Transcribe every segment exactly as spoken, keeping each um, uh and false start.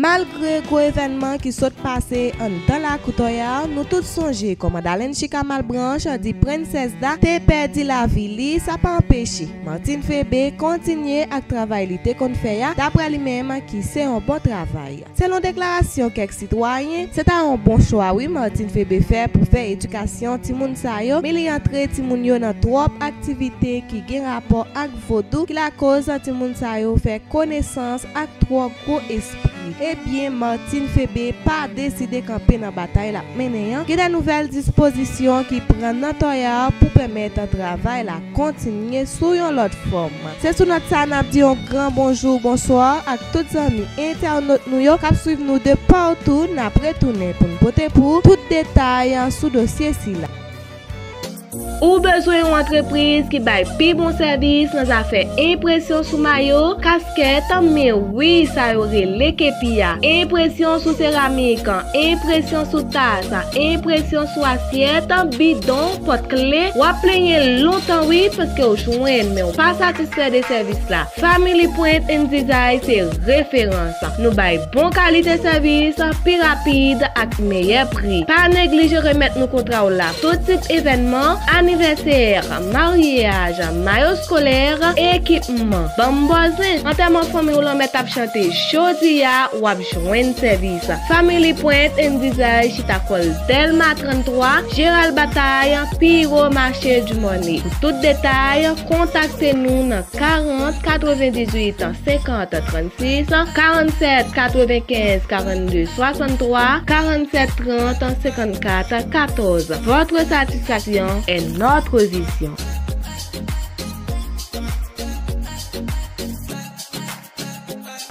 Malgre gwo evènman ki sot pase anndan lakou Tòyar, nou tout sonje kòman Dalène Chika Malbranche, di Prensès Da, te pèdi lavi li, sa pa anpeche Martine Febe kontinye ak travay li te konn fè a, daprè li menm ki se yon bon travay. Selon deklarasyon kèk sitwayen, se ta yon bon chwa wi Martine Febe fè pou fè edikasyon timoun sa yo, men li antre timoun yo nan twòp aktivite ki gen rapò ak vodou, ki lakoz timoun sa yo fè konesans ak twò gwo espri. Ebyen, Martine Febe pa deside kanpe nan batay l ap mennen an. Gen de nouvèl dispozisyon ki pran nan Tòyar pou pèmèt travay la kontinye sou yon lòt fòm. Se sou nòt sa n ap di yon gran bonjou, bonswa ak tout zanmi entènot nou yo k ap swiv nou de patou. N ap retounen pou n pote pou tout detay sou dosye sila. Ou bezwen yon antrepriz ki bay pi bon sèvis nan zafè enpresyon sou mayo, kaskèt, men wi, sa yo rele kepi a, enpresyon sou seramik, enpresyon sou tas, enpresyon sou asyèt, bidon, pòt kle. W ap plenyen lontan wi, paske w jwenn, men w pa satisfè de sèvis la. Family Print and Design se referans. Nou bay bon kalite sèvis, pi rapid ak meyè pri. Pa neglije remèt nou kontra w la. Tout tip evènman, anivèsè, maryaj, mayo eskolè, ekipman, banm bòzen, antèman fanmi w lanmèt ap chante jodi a, w ap jwenn sèvis. Family Print and Design chita kò l Dèlma tranntwa, Jeral Batay, pi wo mache Dimòne. Pou tout detay, kontakte nou nan karant katrevendizuit senkant trannsis, karannset katrevenkenz karannde swasanntwa, karannset trant senkannkat katòz. Votre satisfaction est notre vision.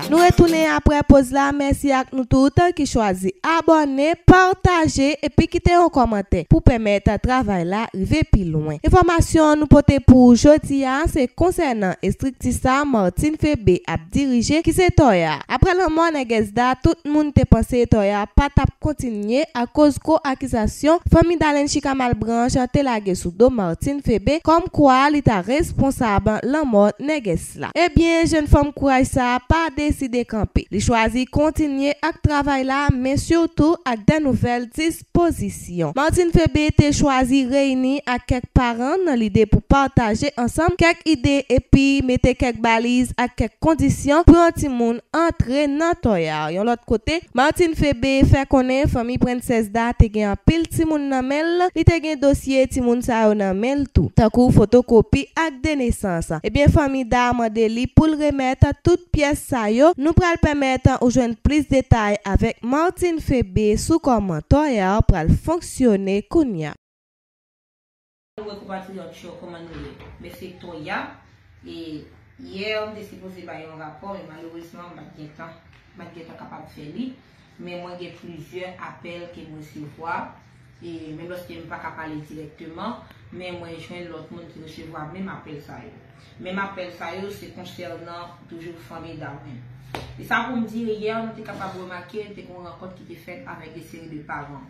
Nou retounen aprè poz la. Mèsi ak nou tout ki chwazi abòne, pataje epi kite yon kòmantè pou pèmèt travay la rive pi lwen. Enfòmasyon nou pote pou jodi a se konsènan estrikti sa Martine Febe ap dirije ki se Tòyar. Aprè lanmò Nègès Da, tout moun te panse Tòyar pa t ap kontinye akoz gwo akizasyon fanmi Dalène Chika Malbranche te lage sou do Martine Febe kòmkwa li ta responsab lanmò Nègès la. Ebyen, jèn fanm kouraj sa a pa deside kanpe. Li chwazi kontinye ak travay la, men sitou ak de nouvèl dispozisyon. Martine Febe te chwazi reyini ak kèk paran nan lide pou pataje ansanm kèk ide epi mete kèk baliz ak kèk kondisyon pou yon timoun antre nan Tòyar. Yon lòt kote, Martine Febe fè konnen fanmi Prensès Da te gen anpil timoun nan men l, li te gen dosye timoun sa yo nan men l tou, tankou fotokopi ak de nesans. Ebyen, fanmi Da mande li pou l remèt tout pyès sa yo. Nou pral pèmèt ou jwenn plis detay avèk Martine Febe sou kòman Tòyar pral fonksyone kounye a. Wè konpatriyòt yo, kòman nou ye? Mesye Tòyar, e yè m te sipoze bay yon rapò, men malerezman m pa t gen tan, m pa t gen tan kapab fè li. Men mwen gen plizyè apèl ke m resevwa, e menm lòske m pa ka pale dirèkteman, men mwen jwenn lòt moun ki resevwa menm apèl sa yo. Menm apèl sa yo, se konsènan toujou fanmi Da menm. E sa pou m di, yè nou te kapab remake, te gen yon rankont ki te fèt avèk de seri de paran.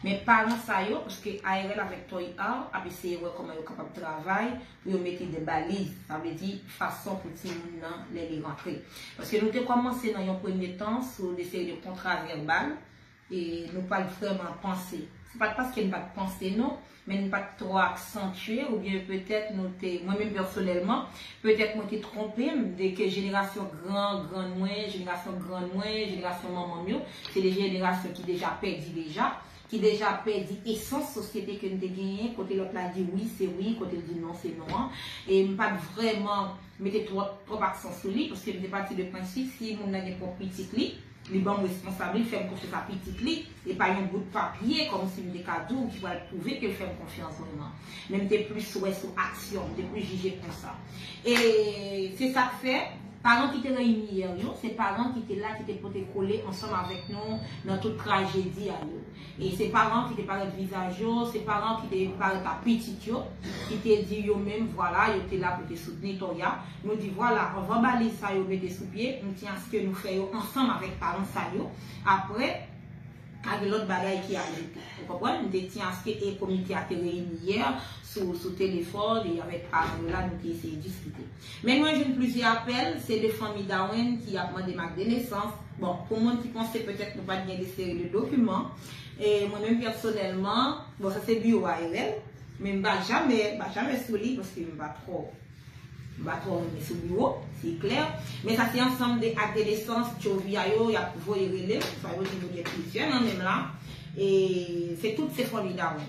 Men paran sa yo, paske A R L avèk Tòyar ap eseye wè kòman yo kapab travay pou yo mete de baliz, sa vle di fason pou timoun nan lè li rantre. Paske nou te kòmanse nan yon premye tan sou de seri de kontra vèbal, e nou pa t vrèman panse. Se pa t paske n pa t panse non, men n pa t twò aksantye, oubyen petèt nou te, mwen menm pèsonèlman, petèt mwen te twonpe m de ke jenerasyon gran grann mwen, jenerasyon grann mwen, jenerasyon manman m yo, se de jenerasyon ki deja pèdi deja, ki deja pèdi esans sosyete ke n te genyen, kote lòt la di wi, se wi, kote l di non, se non an. E m pa t vrèman mete twòp, twòp aksan sou li, paske m te pati de prensip, si moun nan gen pwòp pitit li, li ban m responsab li, li fè m konfyans a pitit li, e pa yon bout papye, kòmsi m te ka di w, ki pral pwouve ke l fè m konfyans vrèman. Men m te plis wè sou aksyon, m te plis jije konsa. E se sa k fè, paran ki te reyini yè yo, se paran ki te la, ki te pote kole ansanm avèk nou nan tout trajedi a yo. E se paran ki te parèt vizaj yo, se paran ki te parèt ak pitit yo, ki te di yo menm, vwala, yo te la pou te soutni Tòyar. Nou di, vwala, anvan baliz sa yo mete sou pye, m tyen aske nou fè yo ansanm avèk paran sa yo. Apre, Ak lòt bagay ki ajoute. Ou konprann? M te tyen aske e komite a te reyini yè sou, sou telefòn e avèk paran yo la, nou te eseye diskite. Men mwen jwenn plizyè apèl, se de fanmi Darwin ki ap mande m ak de nesans. Bon, pou moun ki panse petèt nou pa t gen de seri de dokiman, e mwen menm pèsonèlman, bon, sa se biwo A R L, men m pa jamè, m pa jamè sou li paske m pa twò M pa twò renmen sou biwo, se klè. Men sa se ansanm de ak de nesans, Jovia yo, y ap voye rele m. Sa yo di nou gen plizyè nan men m la. E se tout se fanmi Darwin.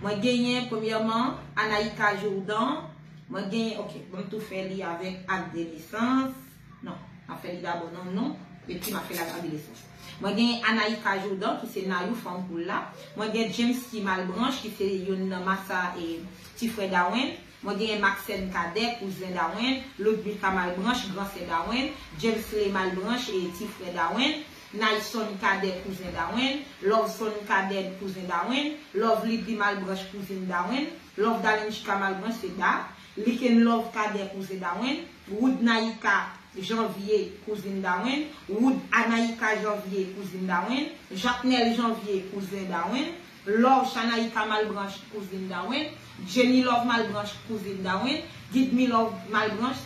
Mwen genyen, premyèman, Anaïka Jourdan. Mwen genyen, ok, ban m tou fè li avèk ak de nesans. Non, m ap fè li dabò nan non, epi m ap fè l ak ak de nesans. Mwen genyen Anaïka Jourdan, ki se Nayou, fanm poul la. Mwen gen James T. Malbranche, ki se youn nan masa e ti frè Darwin. Mwen genyen Maxène Cadet, kouzen Darwin, Ludmika Malbranche, gran sè Darwin, Jamesley Malbranche, e ti frè Darwin, Nayson Cadet, kouzen Darwin, Loveson Cadet, kouzen Darwin, Love Lidly Malbranche, kouzin Darwin, Love Dalenchika Malbranche, se Da, Likenlove Cadet, kouzen Darwin, Wood Naïka Janvier, kouzin Darwin, Wood Anaïka Janvier, kouzin Darwin, Jacnel Janvier, kouzen Darwin, Love Shanaïka Malbranche, kouzin Darwin, Jenny Love Malbranche, kouzin Darwin, Gidmilove Malbranche,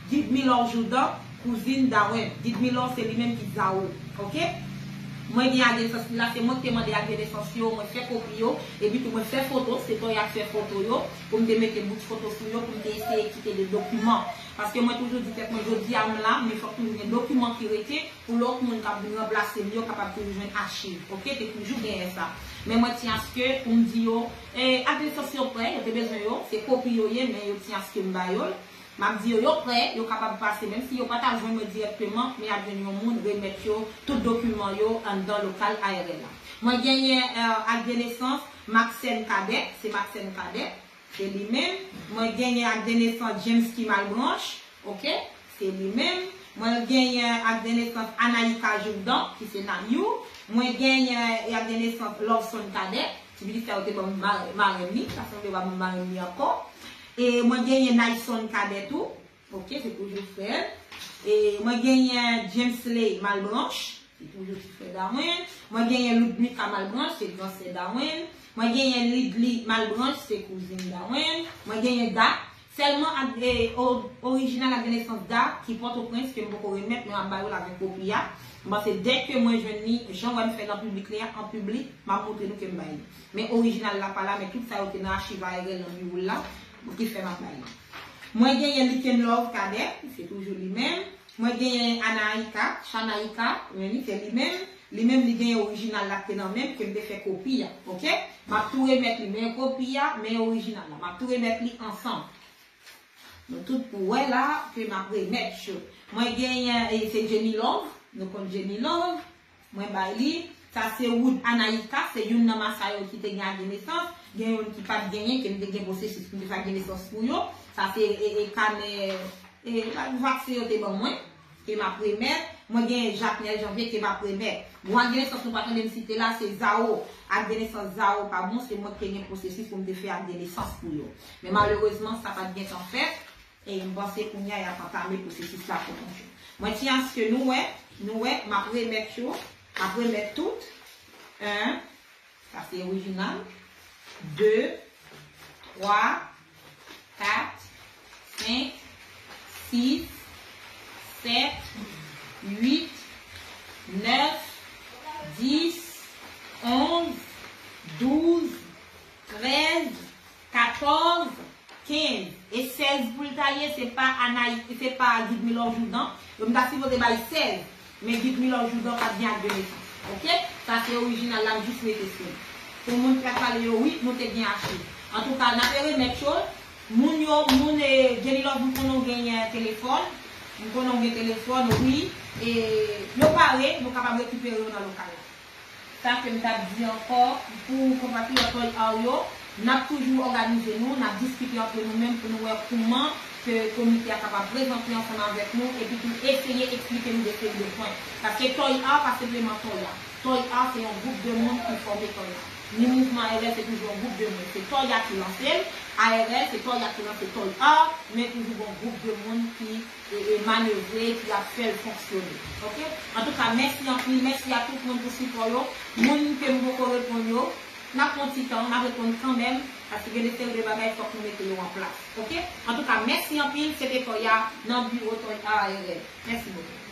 Gidmilove Jourdan, kouzin Darwin. Gidmilove se li menm ki Zao, ok? Mwen gen ak de nesans li la, se mwen ki te mande ak de nesans yo, mwen fè kopi yo, epi tou mwen fè foto, se Toya k fè foto yo, pou m te mete bout foto sou yo, pou m te eseye kite de dokiman. Paske mwen toujou di tèt mwen, jodi a m la, men fòk toujou gen dokiman ki rete, pou lòt moun k ap vin ranplase m yo kapab toujou jwenn achiv, ok? Te toujou genyen sa. Men mwen tyen aske pou m di yo, e, ak de nesans yo prè, yo te bezwen yo, se kopi yo ye, men yo tyen aske m ba yo l. M ap di yo, yo prè, yo kapab pase, menm si yo pa ta jwenn mwen dirèkteman, men y ap jwenn yon moun remèt yo tout dokiman yo anndan lokal A R L la. Mwen genyen, e, ak de nesans Maxène Cadet, se Maxène Cadet, se li menm. Mwen genyen ak de nesans James T. Malbranche, ok, se li menm. Mwen genyen ak de nesans Anaïka Jourdan, ki se Nayou. Mwen genyen ak de nesans Loveson Cadet, ti pitit sa yo te ban m ma-, marèn li, sa sanble yo pa ban m marèn li ankò. E mwen genyen Nayson Cadet tou, ok, se toujou frè l. E mwen genyen Jamesley Malbranche, se toujou ti frè Darwin. Mwen genyen Ludmika Malbranche, se gran sè Darwin. Mwen genyen Lidly Malbranche, se kouzin Darwin. Mwen genyen Da. Sèlman ak, e, o-, orijinal ak de nesans Da ki Pòtoprens ke m poko remèt, men m ap ba yo l avèk kopi a. M panse dèke mwen jwenn li, jan w wè m fè nan piblik li a, an piblik, m ap montre nou ke m bay li. Men orijinal la pa la, men tout sa yo te nan achiv A R L nan biwo l la, ki fè m ap bay li. Mwen genyen Likenlove Cadet, se toujou li menm. Mwen genyen Anaïka, Shanaïka, men li se li menm. Li menm li genyen orijinal la k te nan men m ke m te fè kopi a, ok? M ap tou remèt li, men kopi a, men orijinal la. M ap tou remèt li ansanm. Nou tout pou wè la ke m ap remèt yo. Mwen genyen, e, se Jenny Love, nou konn Jenny Love, mwen bay li. Sa se Wood Anaïka, se youn nan masa yo ki te gen ak de nesans. Gen youn ki pa t genyen, ke m te gen pwosesis pou m te fè ak de nesans pou yo. Sa se, e, e, kanè, e, vaksen yo te ban mwen, ke m ap remèt. Mwen genyen Jacnel Janvier ke m ap remèt. Bon, ak de nesans nou pa tande m site la, se Zao. Ak de nesans Zao pa bon, se mwen ki te gen pwosesis pou m te fè ak de nesans pou yo. Men malerezman, sa pa t gentan fèt. E m panse kounye a y ap antame pwosesis la pou nou jwenn. Mwen tyen aske nou wè, nou wè, m ap remèt yo, m ap remèt tout. En, sa se orijinal. De, twa, kat, senk, sis, sèt, uit, nèf, dis, onz, douz, trèz, katòz, kenz. E sèz pou l ta ye, se pa Anaï, se pa Gidmilove Jourdan. Yo m ta sipoze bay sèz. Men Gidmilove Jourdan pa t gen ak de nesans. Ok? Sa se orijinal la, m jis mete sou li. Pou moun ki ap pale yo, wi, nou te gen achiv. Antouka, n ap remèt yo. Moun yo, moun, e, Gidmilove, m konnen w genyen telefòn. M konnen w gen telefòn, wi. E yo pare, nou kapab rekipere yo nan lokal la. Sa ke m t ap di ankò, pou konpatriyòt Toy Art yo, n ap toujou òganize nou, n ap diskite antre nou menm pou nou wè kouman ke komite a kapab prezante ansanm avèk nou, epi tou eseye eksplike nou de seri de pwen. Paske Toy Art pa senpleman Toy Art. Toy Art se yon gwoup de moun ki fòme Toy Art. Ni mouvman A R L se toujou yon gwoup de moun. Se Toya ki lanse l, A R L se Toya ki lanse Toya, men toujou gon gwoup de moun ki e, e manevre, ki ap fè l fonksyone. Oke? Antouka, mèsi anpil, mèsi a tout moun pou sipò yo. Moun ke m poko reponn yo, n ap pran ti tan, n ap reponn kanmenm, paske gen de seri de bagay fòk nou mete yo an plas. Oke? Antouka, mèsi anpil, se te Toya nan biwo Toya A R L. Mèsi bokou.